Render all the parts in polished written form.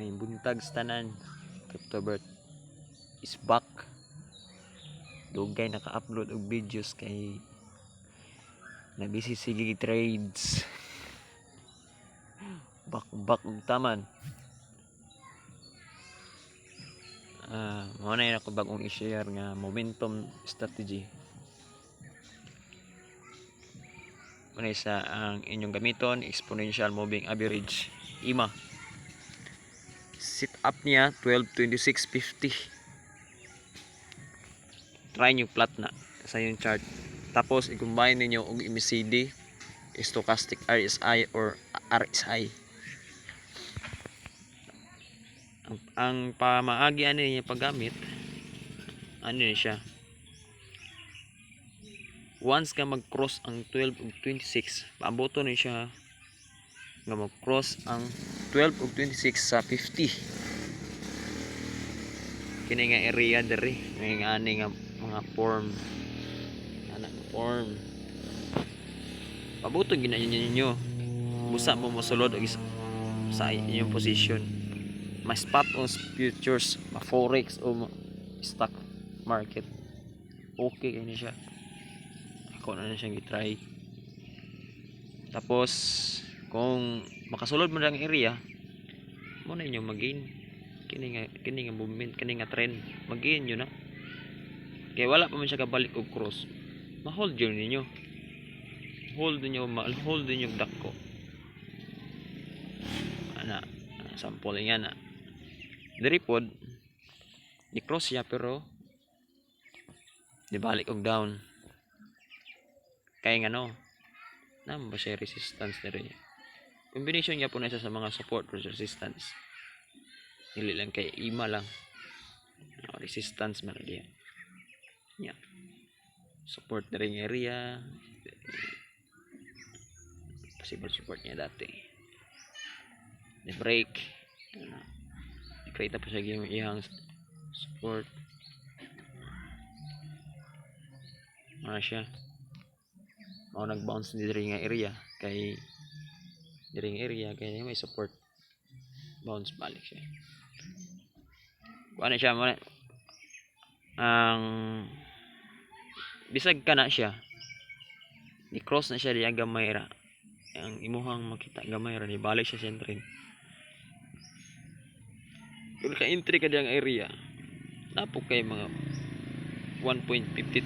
May buntag sa tanan. Cryptobert is back. Dugay naka-upload og videos kay na busy sige trades. Back back og taman. Mao na yun ako bagong i-share nga momentum strategy. Mao na sa ang inyong gamiton, exponential moving average, EMA. Set up niya 12.26.50. Try nyo plot na sa inyong chart. Tapos i-combine ninyo og MACD, stochastic RSI or RSI. Ang pamaagi ani niya paggamit, ano ni siya? Once ka mag-cross ang 12 ug 26, paamboto ni siya nga mag-cross ang 12 ug 26 sa 50. Kini nga area diri, nga ani nga mga form. Ana nga form. Pabuto gina ninyo. Busa mo mosulod og sa inyong position. Ma spot o futures, ma forex o stock market. Okay kay ni siya. Ako na na siyang gi-try. Tapos kung makasulod mo lang area mo na inyong mag-gain kini nga movement, kini nga trend, mag-gain yun na. Kay wala pa man siya kabalik og cross, ma-hold yun ninyo. Hold ninyo, ma-hold ninyo dako. Ana, sample nga na. Diri pod ni cross siya pero di balik og down. Kay ngano? Naa ba siya resistance diri? Combination niya po na siya sa mga support or resistance. Dili lang kay EMA lang. No, resistance man na diya. Yeah. Support na rin area. Possible support niya dati. Ni break. Ano. I-create na po siya yung iyang support. Ano siya. Mao nag-bounce diri nga area kay diri nga area kay may support, bounce balik siya. Kuan na siya mo na ang bisag kana siya ni cross na siya diya, gamay ra ang imuhang makita, gamay ra ni balik siya sa trend. Kung ka-entry ka diyang area, napok kay mga 1.50,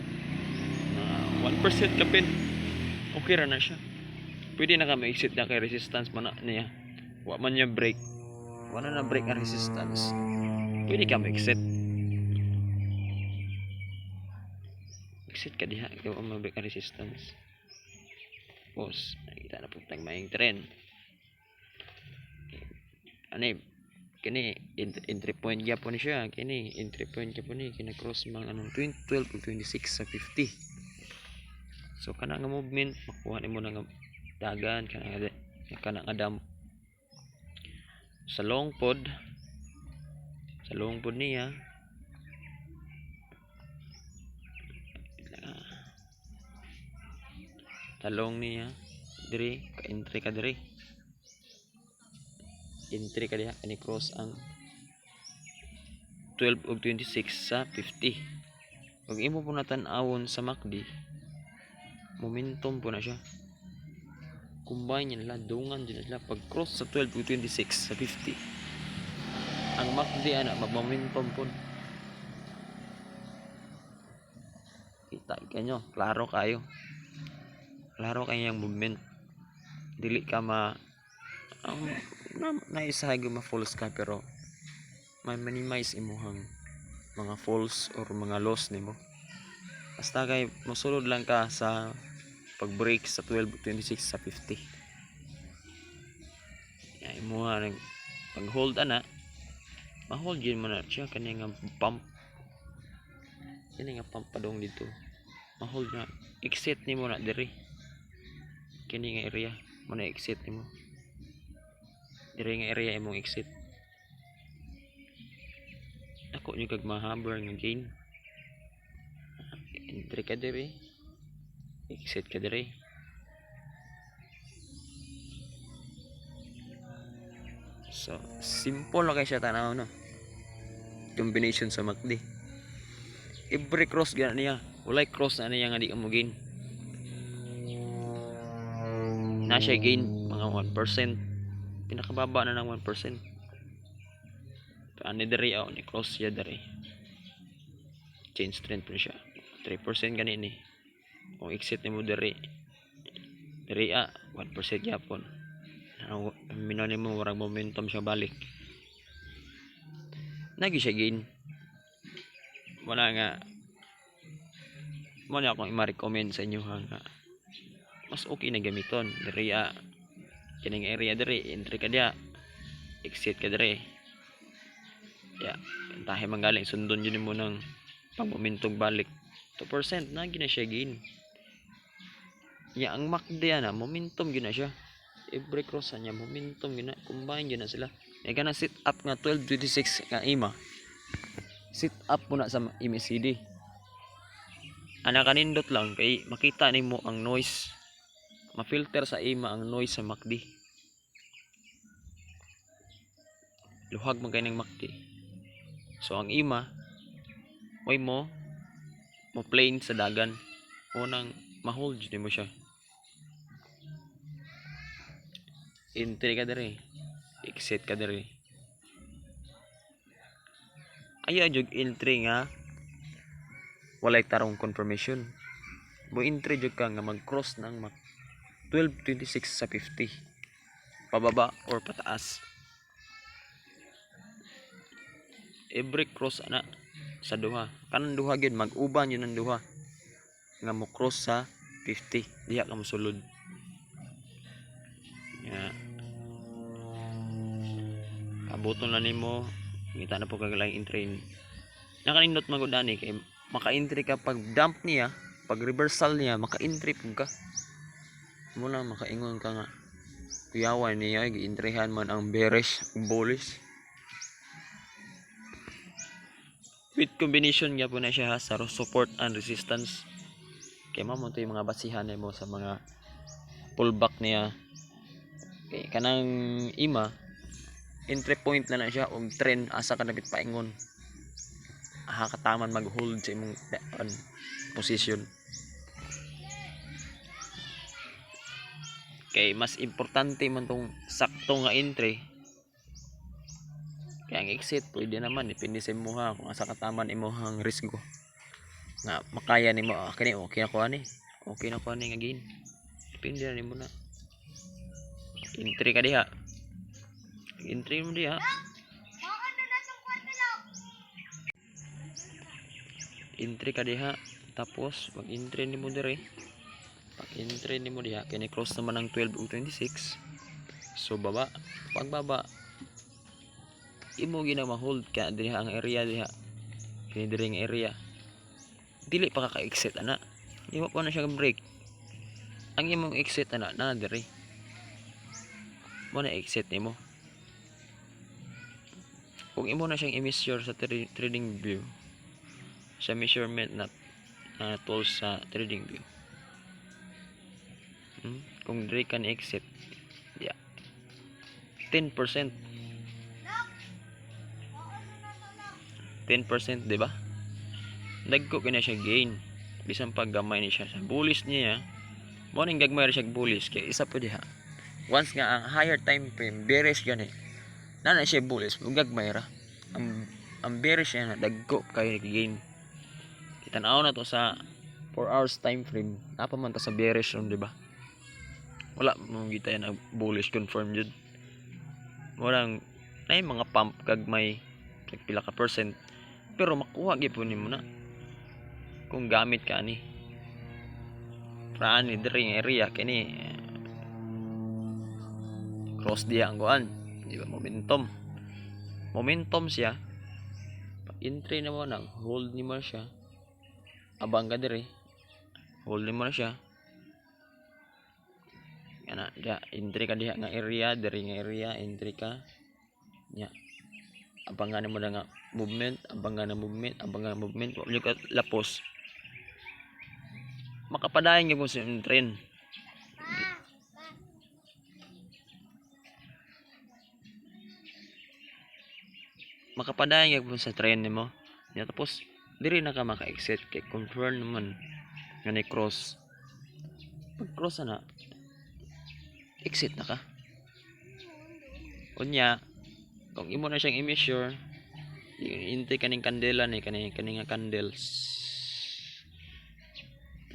1% kapin, okay ra na siya. Pwede na ka ma-exit na kay resistance man na niya. Wa man niya break, wala na break ang resistance, pwede ka ma-exit. Exit ka diha kay wa man break ang resistance. Tapos nakita na po tag maayong trend ani. Kini entry point gyapon ni siya. Kini entry point gyapon ni kini cross mga anong 20, 12 ug 26 sa 50. So kana nga movement makuha nimo na nga dagan kana nga dump sa long pod, sa long pod niya. Sa long niya diri ka entry ka diri, entry ka diha kani cross ang 12 ug 26 sa 50. Ug imo po na tan-awon sa MACD, momentum po na siya. Combine niya nila, dungan din sila pag cross sa 12 ug 26 sa 50. Ang MACD ana mag-momentum po. Kita kanyo, klaro kayo. Klaro kayo yung movement. Dili ka ma ang na, naisahay ma false ka pero may minimize imuhang mga false or mga loss nimo. Basta kay mosulod lang ka sa pag-break sa 12.26 sa 50. Ya, imuha nag pag-hold ana, ma-hold yun mo na siya kani nga pump. Kani nga pump padong dito. Ma-hold na, exit nimo na diri. Kini nga area mo na exit nimo. Diri nga area imong exit. Dako nyo kag mahaber nga gain. Entry ka diri. Exit ka diri. So simple lang kay siya tanaw, no? Combination sa MACD. Every cross gana niya. Walay cross na niya nga di ka mo gain. Na siya gain mga 1%. Pinakababa na ng 1%. Ani diri, oh, ni cross siya diri. Change trend po siya. 3% gani ni. Kung exit nimo diri diri ah, 1% gyapon. Minaw nimo murag momentum siya balik. Nagi siya gain. Wala nga mo na akong i-recommend sa inyo ha, nga mas okay na gamiton diri ah, kining area diri, entry ka diya, exit ka diri ya, tahe man galing sundon yun mo ng pag momentum balik, 2% na gina siya gain. Ya, ang MACD na momentum gyud na siya. Every cross niya momentum gyud na, combine gyud na sila. Kaya kana set up nga 1226 nga EMA, set up mo na sa MACD. Ana kanindot lang kay makita nimo ang noise, ma-filter sa EMA ang noise sa MACD. Luhag man kay ng MACD, so ang EMA moy mo mo plane sa dagan mo nang ma-hold nimo siya. Entry ka diri, exit ka diri. Ayaw jud entry nga walay tarong confirmation. Mo entry jud ka nga mag-cross ng mag 12.26 sa 50, pababa or pataas. Every cross ana sa duha, kanang duha gyud, mag-uban yun ang duha nga mo cross sa 50, diha ka mosulod. Ya, abuton na nimo, ngita na po kag laing entry. Nakanindot man gud ani kay maka-entry ka pag dump niya, pag reversal niya, maka-entry pud ka mo lang, makaingon ka nga kuyawan niya, gi-entryhan man ang bearish, bullish. With combination nga po na siya ha, sa support and resistance, kay mao mo to yung mga basihan nimo sa mga pullback niya. Kay kanang EMA, entry point na na siya og trend, asa ka dapit paingon, aha kataman mag-hold sa imong on position. Kay mas importante man tong sakto nga entry. Kaya ang exit pwede naman, depende sa imuha kung asa kataman imuhang risgo nga makaya nimo. Ah, kini okay na ko ani, okay na ko ani nga gain, depende na nimo na. Entry ka diha, entry mo diha, entry ka diha, tapos mag entry nimo diri. Pag entry nimo diha, kini cross naman ang 12.26, so baba. Pagbaba, imo gina ma-hold ka diha ang area diha, kini diri nga area. Dili pa ka ka-exit ana, imo pa na siya break. Ang imong exit ana na diri mo na exit nimo. Kung imo na siyang i-measure sa trading view, sa measurement na tools sa trading view, Kung diri ka ni exit, yeah, 10%, 10%, di ba? Dagko kina siya gain, bisan pag gamay ni siya sa bullish niya. Mo ning gagmay ra siya bullish kay isa pa diha. Once nga ang higher time frame bearish gani na na siya bullish, gagmay ra ang bearish niya na dagko kay gain. Kitanaw na to sa 4 hours time frame, napa man ta sa bearish ron, di ba? Wala mo kita yan ang bullish confirm jud. Mo lang nay mga pump gagmay, pila ka percent, pero makuha gyud nimo na kung gamit ka ani. Praan ni diri nga area, kini cross diya ang kuan, di ba? Momentum, momentum siya. Pag entry na mo nang hold nimo na siya, abang ka diri, hold nimo na siya ana diha. Entry ka diha nga area, diri nga area, entry ka nya, abangan mo na nga movement, abangan na movement, abangan na movement. Wa ka lapos, makapadayon gyud sa trend. Makapadayon gyapon sa trend nimo. Ya, tapos diri na ka maka-exit kay confirm naman nga ni cross. Pag cross na, exit na ka. Unya, kung imo na siyang i-measure, i-intay kaning kandela ni kani kani nga candles.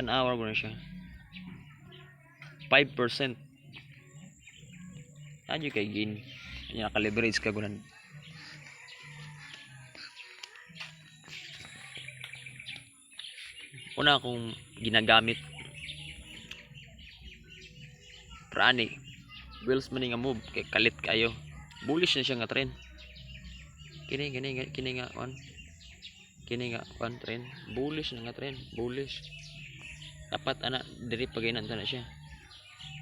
10 hour mo na siya. 5%. Ano kay gain? Nya naka-leverage ka gunan. Una akong ginagamit prani wheels man ni nga move kay kalit kayo, bullish na siya nga trend. Kini kini kini nga on, kini nga on trend, bullish na nga trend, bullish. Dapat ana diri pagainan na siya,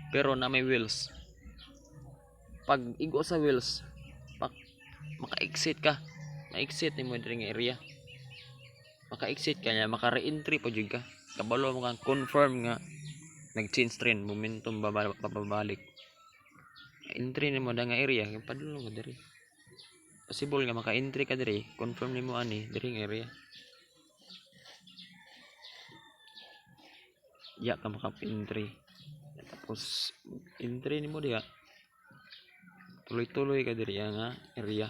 pero na may wheels. Pag igo sa wheels, pak, maka-exit ka, ma-exit nimo diri nga area, maka-exit ka niya, maka-re-entry pa jud ka, kabalo mo kang confirm nga nag-change trend, momentum baba, pababalik. Entry nimo da nga area, kay padulong ka diri, possible nga maka-entry ka diri, confirm nimo ani diri nga area ya ka maka-entry. Tapos entry nimo diha, tuloy-tuloy ka diri nga area.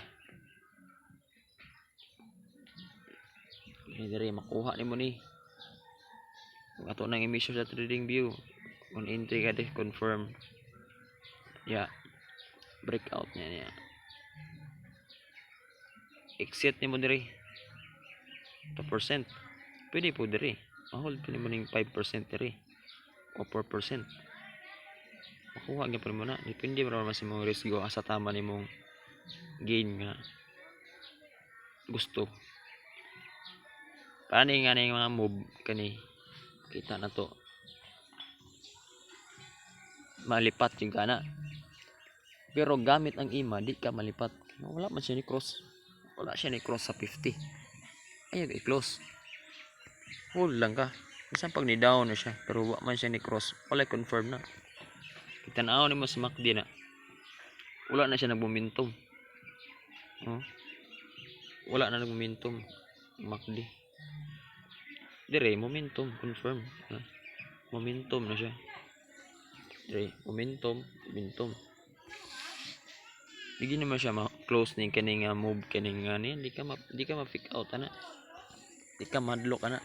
Ni diri makuha nimo ni. Kung ato nang i-measure sa trading view, kung entry ka diri, confirm ya, breakout niya niya, exit nimo diri, 2%. Pwede po diri ma-hold po nimo ning 5% diri o 4%, makuha gyud mo na. Depende ra man sa imong risgo, asa tama nimong gain nga gusto. Paano nga na yung mga move kani, kita na to, malipat yung kana, pero gamit ang EMA di ka malipat. Wala man siya ni cross, wala siya ni cross sa 50. Ay, i-close, hold lang ka. Bisan pag ni down na siya, pero wa man siya ni cross, wala confirm na. Kitanaw nimo sa MACD na wala na siya nagmomentum. Oh. Wala na nagmomentum MACD dire, momentum confirm. Ah, momentum na siya dire, momentum, momentum. Di naman siya ma-close ni kani nga move, kani nga ni di ka ma-pick out ana, di ka madlock ana.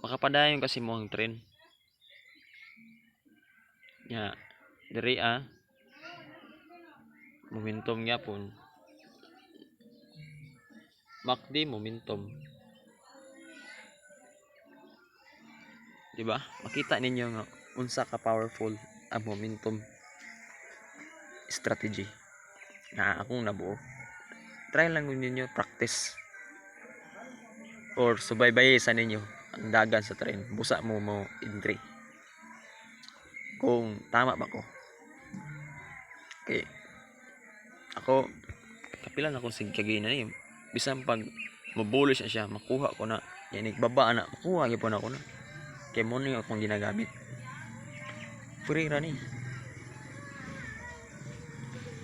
Makapadayon kasi mo ang trend nya diri, ah, momentum gyapon. MACD momentum, di ba? Makita ninyo nga unsa ka powerful ang momentum strategy na akong nabuo. Try lang ninyo, practice or subaybay sa ninyo ang dagan sa trend, busa mo mo entry kung tama ba ko. Okay, ako kapila na akong sige na ni, bisan pag mabullish na siya, makuha ko na yan, baba na, makuha gyapon ako na, kay mo ni akong ginagamit, free ra ni.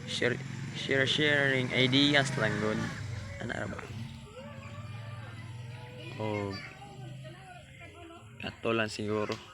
Share share, sharing ideas lang gud ana ra ba. O kato lang siguro.